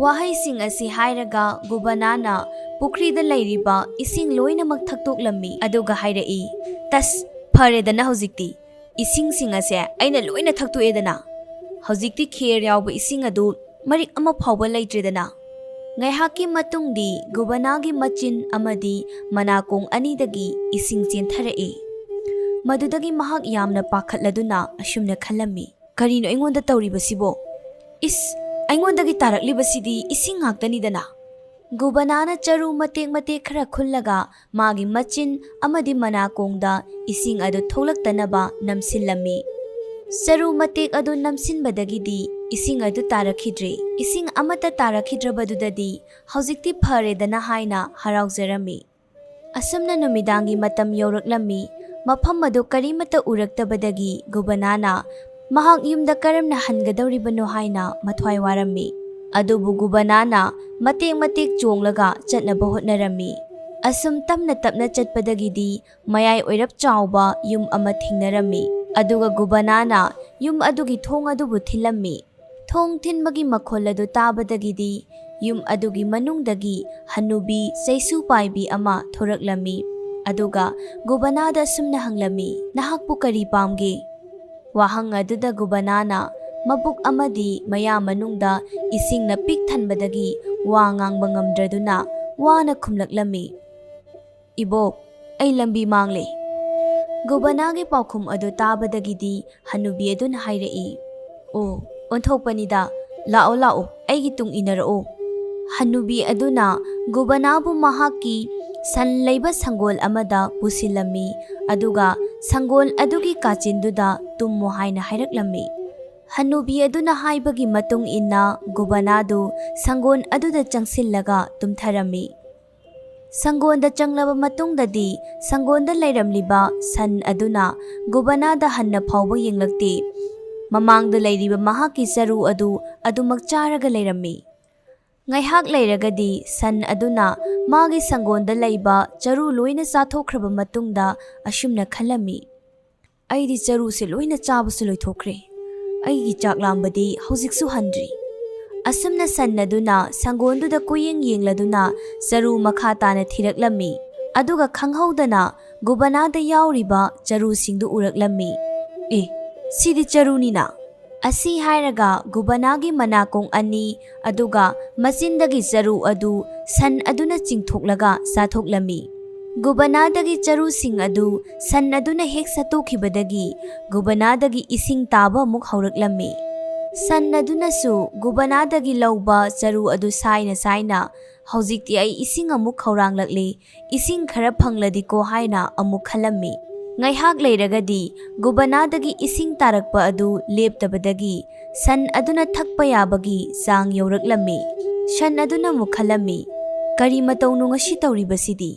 ꯋꯥꯍꯩꯁꯤꯡ ꯑꯁꯤ ꯍꯥꯏꯔꯒ ꯒꯨꯕꯅꯥꯅ ꯄꯨꯈ꯭ꯔꯤꯗ ꯂꯩꯔꯤꯕ ꯏꯁꯤꯡ ꯂꯣꯏꯅꯃꯛ ꯊꯛꯇꯣꯛꯂꯝꯃꯤ꯫ ꯑꯗꯨꯒ ꯍꯥꯏꯔꯛꯏ, "ꯇꯁ, ꯐꯔꯦꯗꯅ ꯍꯧꯖꯤꯛꯇꯤ꯫ "ꯏꯁꯤꯡꯁꯤꯡ ꯑꯁꯦ ꯑꯩꯅ ꯂꯣꯏꯅ ꯊꯛꯇꯣꯛꯑꯦꯗꯅ꯫ ꯍꯧꯖꯤꯛꯇꯤ ꯈꯦꯔ ꯌꯥꯎꯕ ꯏꯁꯤꯡ ꯑꯗꯨ ꯃꯔꯤꯛ ꯑꯃ ꯐꯥꯎꯕ ꯂꯩꯇ꯭ꯔꯦꯗꯅ"꯫ ꯉꯥꯏꯍꯥꯛꯀꯤ ꯃꯇꯨꯡꯗꯤ ꯒꯨꯕꯅꯥꯒꯤ ꯃꯆꯤꯟ ꯑꯃꯗꯤ ꯃꯅꯥꯀꯣꯡ ꯑꯅꯤꯗꯒꯤ ꯏꯁꯤꯡ ꯆꯦꯟꯊꯔꯛꯏ꯫ ꯃꯗꯨꯗꯒꯤ ꯃꯍꯥꯛ ꯌꯥꯝꯅ ꯄꯥꯈꯠꯂꯗꯨꯅ ꯑꯁꯨꯝꯅ ꯈꯜꯂꯝꯃꯤ, "ꯀꯔꯤꯅꯣ ꯑꯩꯉꯣꯟꯗ ꯇꯧꯔꯤꯕꯁꯤꯕꯣ? ꯏꯁ, ꯑꯩꯉꯣꯟꯗꯒꯤ ꯇꯥꯔꯛꯂꯤꯕꯁꯤꯗꯤ ꯏꯁꯤꯡ ꯉꯥꯛꯇꯅꯤꯗꯅ"꯫ ꯒꯨꯕꯅꯥꯅ ꯆꯔꯨ ꯃꯇꯦꯛ ꯃꯇꯦꯛ ꯈꯔ ꯈꯨꯜꯂꯒ ꯃꯥꯒꯤ ꯃꯆꯤꯟ ꯑꯃꯗꯤ ꯃꯅꯥꯀꯣꯡꯗ ꯏꯁꯤꯡ ꯑꯗꯨ ꯊꯣꯛꯂꯛꯇꯅꯕ ꯅꯝꯁꯤꯜꯂꯝꯃꯤ꯫ ꯆꯔꯨ ꯃꯇꯦꯛ ꯑꯗꯨ ꯅꯝꯁꯤꯟꯕꯗꯒꯤꯗꯤ ꯏꯁꯤꯡ ꯑꯗꯨ ꯇꯥꯔꯛꯈꯤꯗ꯭ꯔꯦ꯫ ꯏꯁꯤꯡ ꯑꯃꯠꯇ ꯇꯥꯔꯛꯈꯤꯗ꯭ꯔꯕꯗꯨꯗꯗꯤ ꯍꯧꯖꯤꯛꯇꯤ ꯐꯔꯦꯗꯅ ꯍꯥꯏꯅ ꯍꯔꯥꯎꯖꯔꯝꯃꯤ꯫ ꯑꯁꯨꯝꯅ ꯅꯨꯃꯤꯗꯥꯡꯒꯤ ꯃꯇꯝ ꯌꯧꯔꯛꯂꯝꯃꯤ꯫ ꯃꯐꯝ ꯑꯗꯨ ꯀꯔꯤꯃꯠꯇ ꯎꯔꯛꯇꯕꯗꯒꯤ ꯒꯨꯕꯅꯥꯅ ꯃꯍꯥꯛ ꯌꯨꯝꯗ ꯀꯔꯝꯅ ꯍꯟꯒꯗꯧꯔꯤꯕꯅꯣ ꯍꯥꯏꯅ ꯃꯊ꯭ꯋꯥꯏ ꯋꯥꯔꯝꯃꯤ꯫ ꯑꯗꯨꯕꯨ ꯒꯨꯕꯅꯥꯅ ꯃꯇꯦꯛ ꯃꯇꯦꯛ ꯆꯣꯡꯂꯒ ꯆꯠꯅꯕ ꯍꯣꯠꯅꯔꯝꯃꯤ꯫ ꯑꯁꯨꯝ ꯇꯞꯅ ꯇꯞꯅ ꯆꯠꯄꯗꯒꯤꯗꯤ ꯃꯌꯥꯏ ꯑꯣꯏꯔꯞ ꯆꯥꯎꯕ ꯌꯨꯝ ꯑꯃ ꯊꯦꯡꯅꯔꯝꯃꯤ꯫ ꯑꯗꯨꯒ ꯒꯨꯕꯅꯥꯅ ꯌꯨꯝ ꯑꯗꯨꯒꯤ ꯊꯣꯡ ꯑꯗꯨꯕꯨ ꯊꯤꯜꯂꯝꯃꯤ꯫ ꯊꯣꯡ ꯊꯤꯟꯕꯒꯤ ꯃꯈꯣꯜ ꯑꯗꯨ ꯇꯥꯕꯗꯒꯤꯗꯤ ꯌꯨꯝ ꯑꯗꯨꯒꯤ ꯃꯅꯨꯡꯗꯒꯤ ꯍꯅꯨꯕꯤ ꯆꯩꯁꯨ ꯄꯥꯏꯕꯤ ꯑꯃ ꯊꯣꯔꯛꯂꯝꯃꯤ꯫ ꯑꯗꯨꯒ ꯒꯨꯕꯅꯥꯗ ꯑꯁꯨꯝꯅ ꯍꯪꯂꯝꯃꯤ, "ꯅꯍꯥꯛꯄꯨ ꯀꯔꯤ ꯄꯥꯝꯒꯦ?" ꯋꯥꯍꯪ ꯑꯗꯨꯗ ꯒꯨꯕꯅꯥꯅ ꯃꯕꯨꯛ ꯑꯃꯗꯤ ꯃꯌꯥ ꯃꯅꯨꯡꯗ ꯏꯁꯤꯡꯅ ꯄꯤꯛ ꯊꯟꯕꯗꯒꯤ ꯋꯥ ꯉꯥꯡꯕ ꯉꯝꯗ꯭ꯔꯗꯨꯅ ꯋꯥꯅ ꯈꯨꯝꯂꯛꯂꯝꯃꯤ, "ꯏꯕꯣꯛ, ꯑꯩ ꯂꯝꯕꯤ ꯃꯥꯡꯂꯦ"꯫ ꯒꯣꯕꯅꯥꯒꯤ ꯄꯥꯎꯈꯨꯝ ꯑꯗꯨ ꯇꯥꯕꯗꯒꯤꯗꯤ ꯍꯅꯨꯕꯤ ꯑꯗꯨꯅ ꯍꯥꯏꯔꯛꯏ, "ꯑꯣ, ꯑꯣꯟꯊꯣꯛꯄꯅꯤꯗ, ꯂꯥꯛꯑꯣ, ꯂꯥꯛꯑꯣ, ꯑꯩꯒꯤ ꯇꯨꯡ ꯏꯟꯅꯔꯛꯑꯣ"꯫ ꯍꯅꯨꯕꯤ ꯑꯗꯨꯅ ꯒꯣꯕꯅꯥꯕꯨ ꯃꯍꯥꯛꯀꯤ ꯁꯟ ꯂꯩꯕ ꯁꯪꯒꯣꯜ ꯑꯃꯗ ꯄꯨꯁꯤꯜꯂꯝꯃꯤ, ꯑꯗꯨꯒ ꯁꯪꯒꯣꯜ ꯑꯗꯨꯒꯤ ꯀꯥꯆꯤꯟꯗꯨꯗ ꯇꯨꯝꯃꯨ ꯍꯥꯏꯅ ꯍꯥꯏꯔꯛꯂꯝꯃꯤ꯫ ꯍꯅꯨꯕꯤ ꯑꯗꯨꯅ ꯍꯥꯏꯕꯒꯤ ꯃꯇꯨꯡ ꯏꯟꯅ ꯒꯣꯕꯅꯥꯗꯨ ꯁꯪꯒꯣꯜ ꯑꯗꯨꯗ ꯆꯪꯁꯤꯜꯂꯒ ꯇꯨꯝꯊꯔꯝꯃꯤ꯫ ꯁꯪꯒꯣꯟꯗ ꯆꯪꯂꯕ ꯃꯇꯨꯡꯗꯗꯤ ꯁꯪꯒꯣꯟꯗ ꯂꯩꯔꯝꯂꯤꯕ ꯁꯟ ꯑꯗꯨꯅ ꯒꯣꯕꯅꯥꯗ ꯍꯟꯅ ꯐꯥꯎꯕ ꯌꯦꯡꯂꯛꯇꯦ꯫ ꯃꯃꯥꯡꯗ ꯂꯩꯔꯤꯕ ꯃꯍꯥꯛꯀꯤ ꯆꯔꯨ ꯑꯗꯨ ꯑꯗꯨꯃꯛ ꯆꯥꯔꯒ ꯂꯩꯔꯝꯃꯤ꯫ ꯉꯥꯏꯍꯥꯛ ꯂꯩꯔꯒꯗꯤ ꯁꯟ ꯑꯗꯨꯅ ꯃꯥꯒꯤ ꯁꯪꯒꯣꯟꯗ ꯂꯩꯕ ꯆꯔꯨ ꯂꯣꯏꯅ ꯆꯥꯊꯣꯛꯈ꯭ꯔꯕ ꯃꯇꯨꯡꯗ ꯑꯁꯨꯝꯅ ꯈꯜꯂꯝꯃꯤ, "ꯑꯩꯗꯤ ꯆꯔꯨꯁꯦ ꯂꯣꯏꯅ ꯆꯥꯕꯁꯨ ꯂꯣꯏꯊꯣꯛꯈ꯭ꯔꯦ꯫ ꯑꯩꯒꯤ ꯆꯥꯛ ꯂꯥꯝꯕꯗꯤ ꯍꯧꯖꯤꯛꯁꯨ ꯍꯟꯗ꯭ꯔꯤ"꯫ ꯑꯁꯨꯝꯅ ꯁꯟ ꯑꯗꯨꯅ ꯁꯪꯒꯣꯟꯗꯨꯗ ꯀꯣꯏꯌꯦꯡ ꯌꯦꯡꯂꯗꯨꯅ ꯆꯔꯨ ꯃꯈꯥ ꯇꯥꯅ ꯊꯤꯔꯛꯂꯝꯃꯤ꯫ ꯑꯗꯨꯒ ꯈꯪꯍꯧꯗꯅ ꯒꯣꯕꯅꯥꯗ ꯌꯥꯎꯔꯤꯕ ꯆꯔꯨꯁꯤꯡꯗꯨ ꯎꯔꯛꯂꯝꯃꯤ꯫ "ꯑꯦ, ꯁꯤꯗꯤ ꯆꯔꯨꯅꯤꯅ!" ꯑꯁꯤ ꯍꯥꯏꯔꯒ ꯒꯨꯕꯅꯥꯒꯤ ꯃꯅꯥꯀꯣꯡ ꯑꯅꯤ ꯑꯗꯨꯒ ꯃꯆꯤꯟꯗꯒꯤ ꯆꯔꯨ ꯑꯗꯨ ꯁꯟ ꯑꯗꯨꯅ ꯆꯤꯡꯊꯣꯛꯂꯒ ꯆꯥꯊꯣꯛꯂꯝꯃꯤ꯫ ꯒꯨꯕꯅꯥꯗꯒꯤ ꯆꯔꯨꯁꯤꯡ ꯑꯗꯨ ꯁꯟ ꯑꯗꯨꯅ ꯍꯦꯛ ꯆꯥꯊꯣꯛꯈꯤꯕꯗꯒꯤ ꯒꯨꯕꯅꯥꯗꯒꯤ ꯏꯁꯤꯡ ꯇꯥꯕ ꯑꯃꯨꯛ ꯍꯧꯔꯛꯂꯝꯃꯤ꯫ ꯁꯟ ꯑꯗꯨꯅꯁꯨ ꯒꯨꯕꯅꯥꯗꯒꯤ ꯂꯧꯕ ꯆꯔꯨ ꯑꯗꯨ ꯁꯥꯏꯅ ꯁꯥꯏꯅ, "ꯍꯧꯖꯤꯛꯇꯤ ꯑꯩ ꯏꯁꯤꯡ ꯑꯃꯨꯛ ꯈꯧꯔꯥꯡꯂꯛꯂꯦ, ꯏꯁꯤꯡ ꯈꯔ ꯐꯪꯂꯗꯤꯀꯣ" ꯍꯥꯏꯅ ꯑꯃꯨꯛ ꯈꯜꯂꯝꯃꯤ꯫ ꯉꯥꯏꯍꯥꯛ ꯂꯩꯔꯒꯗꯤ ꯒꯨꯕꯅꯥꯗꯒꯤ ꯏꯁꯤꯡ ꯇꯥꯔꯛꯄ ꯑꯗꯨ ꯂꯦꯞꯇꯕꯗꯒꯤ ꯁꯟ ꯑꯗꯨꯅ ꯊꯛꯄ ꯌꯥꯕꯒꯤ ꯆꯥꯡ ꯌꯧꯔꯛꯂꯝꯃꯤ꯫ ꯁꯟ ꯑꯗꯨꯅ ꯑꯃꯨꯛ ꯈꯜꯂꯝꯃꯤ, "ꯀꯔꯤ ꯃꯇꯧꯅꯣ ꯉꯁꯤ ꯇꯧꯔꯤꯕꯁꯤꯗꯤ?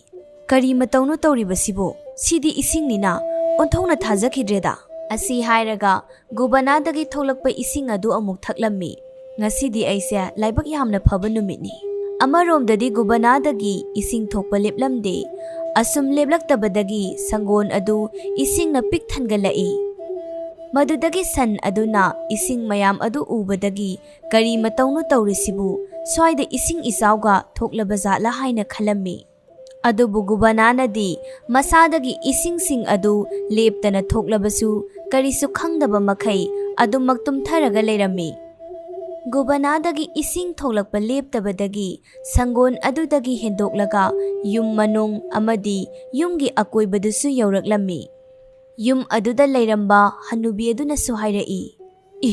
ꯀꯔꯤ ꯃꯇꯧꯅꯣ ꯇꯧꯔꯤꯕꯁꯤꯕꯨ? ꯁꯤꯗꯤ ꯏꯁꯤꯡꯅꯤꯅ, ꯑꯣꯟꯊꯣꯛꯅ ꯊꯥꯖꯈꯤꯗ꯭ꯔꯦꯗ!" ꯑꯁꯤ ꯍꯥꯏꯔꯒ ꯒꯨꯕꯅꯥꯗꯒꯤ ꯊꯣꯛꯂꯛꯄ ꯏꯁꯤꯡ ꯑꯗꯨ ꯑꯃꯨꯛ ꯊꯛꯂꯝꯃꯤ꯫ "ꯉꯁꯤꯗꯤ ꯑꯩꯁꯦ ꯂꯥꯏꯕꯛ ꯌꯥꯝꯅ ꯐꯕ ꯅꯨꯃꯤꯠꯅꯤ꯫" ꯑꯃꯔꯣꯝꯗꯗꯤ ꯒꯨꯕꯅꯥꯗꯒꯤ ꯏꯁꯤꯡ ꯊꯣꯛꯄ ꯂꯦꯞꯂꯝꯗꯦ꯫ ꯑꯁꯨꯝ ꯂꯦꯞꯂꯛꯇꯕꯗꯒꯤ ꯁꯪꯒꯣꯟ ꯑꯗꯨ ꯏꯁꯤꯡꯅ ꯄꯤꯛ ꯊꯟꯒꯠꯂꯛꯏ꯫ ꯃꯗꯨꯗꯒꯤ ꯁꯟ ꯑꯗꯨꯅ ꯏꯁꯤꯡ ꯃꯌꯥꯝ ꯑꯗꯨ ꯎꯕꯗꯒꯤ, "ꯀꯔꯤ ꯃꯇꯧꯅꯣ ꯇꯧꯔꯤꯁꯤꯕꯨ? ꯁ꯭ꯋꯥꯏꯗ ꯏꯁꯤꯡ ꯏꯆꯥꯎꯒ ꯊꯣꯛꯂꯕ ꯖꯥꯠꯂꯥ?" ꯍꯥꯏꯅ ꯈꯜꯂꯝꯃꯤ꯫ ꯑꯗꯨꯕꯨ ꯒꯨꯕꯅꯥꯅꯗꯤ ꯃꯁꯥꯗꯒꯤ ꯏꯁꯤꯡꯁꯤꯡ ꯑꯗꯨ ꯂꯦꯞꯇꯅ ꯊꯣꯛꯂꯕꯁꯨ ꯀꯔꯤꯁꯨ ꯈꯪꯗꯕ ꯃꯈꯩ ꯑꯗꯨꯃꯛ ꯇꯨꯝꯊꯔꯒ ꯂꯩꯔꯝꯃꯤ꯫ ꯒꯨꯕꯅꯥꯗꯒꯤ ꯏꯁꯤꯡ ꯊꯣꯛꯂꯛꯄ ꯂꯦꯞꯇꯕꯗꯒꯤ ꯁꯪꯒꯣꯟ ꯑꯗꯨꯗꯒꯤ ꯍꯦꯟꯗꯣꯛꯂꯒ ꯌꯨꯝ ꯃꯅꯨꯡ ꯑꯃꯗꯤ ꯌꯨꯝꯒꯤ ꯑꯀꯣꯏꯕꯗꯨꯁꯨ ꯌꯧꯔꯛꯂꯝꯃꯤ꯫ ꯌꯨꯝ ꯑꯗꯨꯗ ꯂꯩꯔꯝꯕ ꯍꯅꯨꯕꯤ ꯑꯗꯨꯅꯁꯨ ꯍꯥꯏꯔꯛꯏ, "ꯏ,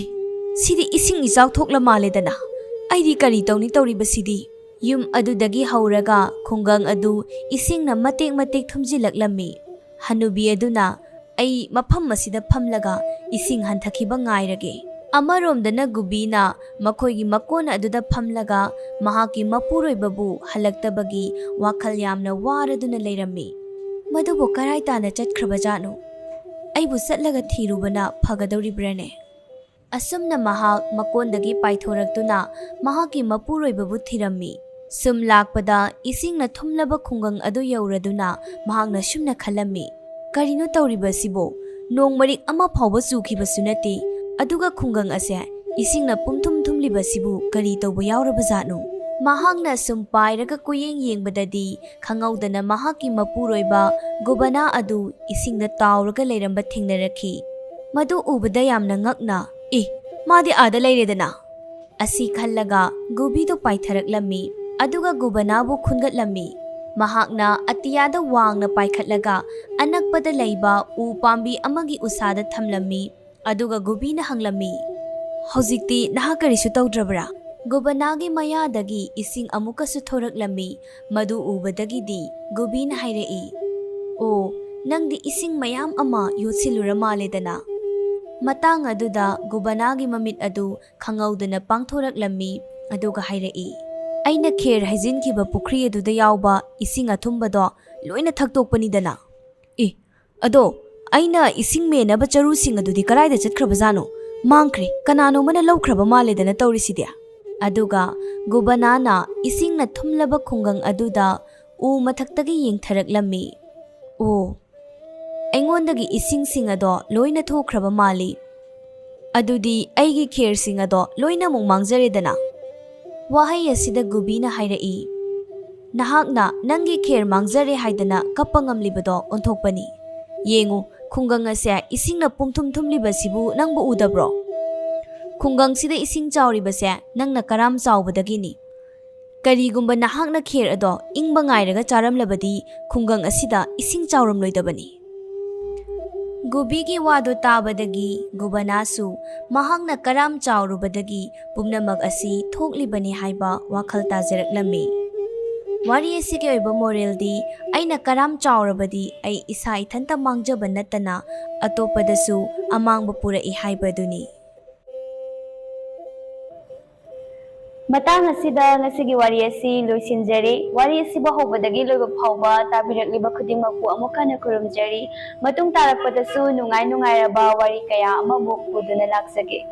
ꯁꯤꯗꯤ ꯏꯁꯤꯡ ꯏꯆꯥꯎ ꯊꯣꯛꯂ ꯃꯥꯜꯂꯦꯗꯅ! ꯑꯩꯗꯤ ꯀꯔꯤ ꯇꯧꯅꯤ ꯇꯧꯔꯤꯕꯁꯤꯗꯤ?" ꯌꯨꯝ ꯑꯗꯨꯗꯒꯤ ꯍꯧꯔꯒ ꯈꯨꯡꯒꯪ ꯑꯗꯨ ꯏꯁꯤꯡꯅ ꯃꯇꯦꯛ ꯃꯇꯦꯛ ꯊꯨꯝꯖꯤꯜꯂꯛꯂꯝꯃꯤ꯫ ꯍꯅꯨꯕꯤ ꯑꯗꯨꯅ, "ꯑꯩ ꯃꯐꯝ ꯑꯁꯤꯗ ꯐꯝꯂꯒ ꯏꯁꯤꯡ ꯍꯟꯊꯈꯤꯕ ꯉꯥꯏꯔꯒꯦ꯫" ꯑꯃꯔꯣꯝꯗꯅ ꯒꯨꯕꯤꯅ ꯃꯈꯣꯏꯒꯤ ꯃꯀꯣꯟ ꯑꯗꯨꯗ ꯐꯝꯂꯒ ꯃꯍꯥꯛꯀꯤ ꯃꯄꯨꯔꯣꯏꯕꯕꯨ ꯍꯜꯂꯛꯇꯕꯒꯤ ꯋꯥꯈꯜ ꯌꯥꯝꯅ ꯋꯥꯔꯗꯨꯅ ꯂꯩꯔꯝꯃꯤ꯫ "ꯃꯗꯨꯕꯨ ꯀꯔꯥꯏ ꯇꯥꯅ ꯆꯠꯈ꯭ꯔꯕꯖꯥꯠꯅꯣ? ꯑꯩꯕꯨ ꯆꯠꯂꯒ ꯊꯤꯔꯨꯕꯅ ꯐꯒꯗꯧꯔꯤꯕ꯭ꯔꯥꯅꯦ?" ꯑꯁꯨꯝꯅ ꯃꯍꯥꯛ ꯃꯀꯣꯟꯗꯒꯤ ꯄꯥꯏꯊꯣꯔꯛꯇꯨꯅ ꯃꯍꯥꯛꯀꯤ ꯃꯄꯨꯔꯣꯏꯕꯕꯨ ꯊꯤꯔꯝꯃꯤ꯫ ꯁꯨꯝ ꯂꯥꯛꯄꯗ ꯏꯁꯤꯡꯅ ꯊꯨꯝꯂꯕ ꯈꯨꯡꯒꯪ ꯑꯗꯨ ꯌꯧꯔꯗꯨꯅ ꯃꯍꯥꯛꯅ ꯁꯨꯝꯅ ꯈꯜꯂꯝꯃꯤ, "ꯀꯔꯤꯅꯣ ꯇꯧꯔꯤꯕꯁꯤꯕꯣ? ꯅꯣꯡ ꯃꯔꯤꯛ ꯑꯃ ꯐꯥꯎꯕ ꯆꯨꯈꯤꯕꯁꯨ ꯅꯠꯇꯦ, ꯑꯗꯨꯒ ꯈꯨꯡꯒꯪ ꯑꯁꯦ ꯏꯁꯤꯡꯅ ꯄꯨꯝꯊꯨꯝ ꯊꯨꯝꯂꯤꯕꯁꯤꯕꯨ ꯀꯔꯤ ꯇꯧꯕ ꯌꯥꯎꯔꯕꯖꯥꯠꯅꯣ?" ꯃꯍꯥꯛꯅ ꯁꯨꯝ ꯄꯥꯏꯔꯒ ꯀꯨꯌꯦꯡ ꯌꯦꯡꯕꯗꯗꯤ ꯈꯪꯍꯧꯗꯅ ꯃꯍꯥꯛꯀꯤ ꯃꯄꯨꯔꯣꯏꯕ ꯒꯣꯕꯅꯥ ꯑꯗꯨ ꯏꯁꯤꯡꯗ ꯇꯥꯎꯔꯒ ꯂꯩꯔꯝꯕ ꯊꯦꯡꯅꯔꯛꯈꯤ꯫ ꯃꯗꯨ ꯎꯕꯗ ꯌꯥꯝꯅ ꯉꯛꯅ, "ꯏ, ꯃꯥꯗꯤ ꯑꯥꯗ ꯂꯩꯔꯦꯗꯅ!" ꯑꯁꯤ ꯈꯜꯂꯒ ꯒꯨꯕꯤꯗꯨ ꯄꯥꯏꯊꯔꯛꯂꯝꯃꯤ, ꯑꯗꯨꯒ ꯒꯨꯕꯅꯥꯕꯨ ꯈꯨꯟꯒꯠꯂꯝꯃꯤ꯫ ꯃꯍꯥꯛꯅ ꯑꯇꯤꯌꯥꯗ ꯋꯥꯡꯅ ꯄꯥꯏꯈꯠꯂꯒ ꯑꯅꯛꯄꯗ ꯂꯩꯕ ꯎ ꯄꯥꯝꯕꯤ ꯑꯃꯒꯤ ꯎꯁꯥꯗ ꯊꯝꯂꯝꯃꯤ, ꯑꯗꯨꯒ ꯒꯨꯕꯤꯅ ꯍꯪꯂꯝꯃꯤ, "ꯍꯧꯖꯤꯛꯇꯤ ꯅꯍꯥꯛ ꯀꯔꯤꯁꯨ ꯇꯧꯗ꯭ꯔꯕ꯭ꯔꯥ?" ꯒꯨꯕꯅꯥꯒꯤ ꯃꯌꯥꯗꯒꯤ ꯏꯁꯤꯡ ꯑꯃꯨꯛꯀꯁꯨ ꯊꯣꯔꯛꯂꯝꯃꯤ꯫ ꯃꯗꯨ ꯎꯕꯗꯒꯤꯗꯤ ꯒꯨꯕꯤꯅ ꯍꯥꯏꯔꯛꯏ, "ꯑꯣ, ꯅꯪꯗꯤ ꯏꯁꯤꯡ ꯃꯌꯥꯝ ꯑꯃ ꯌꯣꯠꯁꯤꯜꯂꯨꯔ ꯃꯥꯜꯂꯦꯗꯅ?" ꯃꯇꯥꯡ ꯑꯗꯨꯗ ꯒꯨꯕꯅꯥꯒꯤ ꯃꯃꯤꯠ ꯑꯗꯨ ꯈꯪꯍꯧꯗꯅ ꯄꯥꯡꯊꯣꯔꯛꯂꯝꯃꯤ, ꯑꯗꯨꯒ ꯍꯥꯏꯔꯛꯏ, "ꯑꯩꯅ ꯈꯦꯔ ꯍꯩꯖꯤꯟꯈꯤꯕ ꯄꯨꯈ꯭ꯔꯤ ꯑꯗꯨꯗ ꯌꯥꯎꯕ ꯏꯁꯤꯡ ꯑꯊꯨꯝꯕꯗꯣ ꯂꯣꯏꯅ ꯊꯛꯇꯣꯛꯄꯅꯤꯗꯅ꯫ ꯏ, ꯑꯗꯣ, ꯑꯩꯅ ꯏꯁꯤꯡ ꯃꯦꯟꯅꯕ ꯆꯔꯨꯁꯤꯡ ꯑꯗꯨꯗꯤ ꯀꯗꯥꯏꯗ ꯆꯠꯈ꯭ꯔꯕꯖꯥꯠꯅꯣ? ꯃꯥꯡꯈ꯭ꯔꯦ, ꯀꯅꯥꯅꯣꯃꯅ ꯂꯧꯈ꯭ꯔꯕ ꯃꯥꯜꯂꯦꯗꯅ ꯇꯧꯔꯤꯁꯤꯗꯤ?" ꯑꯗꯨꯒ ꯒꯨꯕꯅꯥꯅ ꯏꯁꯤꯡꯅ ꯊꯨꯝꯂꯕ ꯈꯨꯡꯒꯪ ꯑꯗꯨꯗ ꯎ ꯃꯊꯛꯇꯒꯤ ꯌꯦꯡꯊꯔꯛꯂꯝꯃꯤ꯫ "ꯑꯣ, ꯑꯩꯉꯣꯟꯗꯒꯤ ꯏꯁꯤꯡꯁꯤꯡ ꯑꯗꯣ ꯂꯣꯏꯅ ꯊꯣꯛꯈ꯭ꯔꯕ ꯃꯥꯜꯂꯤ꯫ ꯑꯗꯨꯗꯤ ꯑꯩꯒꯤ ꯈꯦꯔꯁꯤꯡ ꯑꯗꯣ ꯂꯣꯏꯅꯃꯛ ꯃꯥꯡꯖꯔꯦꯗꯅ?" ꯋꯥꯍꯩ ꯑꯁꯤꯗ ꯒꯨꯕꯤꯅ ꯍꯥꯏꯔꯛꯏ, "ꯅꯍꯥꯛꯅ ꯅꯪꯒꯤ ꯈꯦꯔ ꯃꯥꯡꯖꯔꯦ ꯍꯥꯏꯗꯅ ꯀꯞꯄ ꯉꯝꯂꯤꯕꯗꯣ ꯑꯣꯟꯊꯣꯛꯄꯅꯤ꯫ ꯌꯦꯡꯉꯨ, ꯈꯨꯡꯒꯪ ꯑꯁꯦ ꯏꯁꯤꯡꯅ ꯄꯨꯝꯊꯨꯝ ꯊꯨꯝꯂꯤꯕꯁꯤꯕꯨ ꯅꯪꯕꯨ ꯎꯗꯕ꯭ꯔꯣ? ꯈꯨꯡꯒꯪꯁꯤꯗ ꯏꯁꯤꯡ ꯆꯥꯎꯔꯤꯕꯁꯦ ꯅꯪꯅ ꯀꯔꯥꯝ ꯆꯥꯎꯕꯗꯒꯤꯅꯤ꯫ ꯀꯔꯤꯒꯨꯝꯕ ꯅꯍꯥꯛꯅ ꯈꯦꯔ ꯑꯗꯣ ꯏꯪꯕ ꯉꯥꯏꯔꯒ ꯆꯥꯔꯝꯂꯕꯗꯤ ꯈꯨꯡꯒꯪ ꯑꯁꯤꯗ ꯏꯁꯤꯡ ꯆꯥꯎꯔꯝꯂꯣꯏꯗꯕꯅꯤ꯫" ꯒꯨꯕꯤꯒꯤ ꯋꯥꯗꯨ ꯇꯥꯕꯗꯒꯤ ꯒꯨꯕꯅꯥꯁꯨ ꯃꯍꯥꯛꯅ ꯀꯔꯥꯝ ꯆꯥꯎꯔꯨꯕꯗꯒꯤ ꯄꯨꯝꯅꯃꯛ ꯑꯁꯤ ꯊꯣꯛꯂꯤꯕꯅꯤ ꯍꯥꯏꯕ ꯋꯥꯈꯜ ꯇꯥꯖꯔꯛꯂꯝꯃꯤ꯫ ꯋꯥꯔꯤ ꯑꯁꯤꯒꯤ ꯑꯣꯏꯕ ꯃꯣꯔꯦꯜꯗꯤ, ꯑꯩꯅ ꯀꯔꯥꯝ ꯆꯥꯎꯔꯕꯗꯤ ꯑꯩ ꯏꯁꯥ ꯏꯊꯟꯇ ꯃꯥꯡꯖꯕ ꯅꯠꯇꯅ ꯑꯇꯣꯞꯄꯗꯁꯨ ꯑꯃꯥꯡꯕ ꯄꯨꯔꯛꯏ ꯍꯥꯏꯕꯗꯨꯅꯤ꯫ ꯃꯇꯥꯡ ꯑꯁꯤꯗ ꯉꯁꯤꯒꯤ ꯋꯥꯔꯤ ꯑꯁꯤ ꯂꯣꯏꯁꯤꯟꯖꯔꯦ꯫ ꯋꯥꯔꯤ ꯑꯁꯤꯕꯨ ꯍꯧꯕꯗꯒꯤ ꯂꯣꯏꯕ ꯐꯥꯎꯕ ꯇꯥꯕꯤꯔꯛꯂꯤꯕ ꯈꯨꯗꯤꯡꯃꯛꯄꯨ ꯑꯃꯨꯛ ꯍꯟꯅ ꯈꯨꯔꯨꯝꯖꯔꯤ꯫ ꯃꯇꯨꯡ ꯇꯥꯔꯛꯄꯗꯁꯨ ꯅꯨꯡꯉꯥꯏ ꯅꯨꯡꯉꯥꯏꯔꯕ ꯋꯥꯔꯤ ꯀꯌꯥ ꯑꯃꯃꯨꯛ ꯄꯨꯗꯨꯅ ꯂꯥꯛꯆꯒꯦ꯫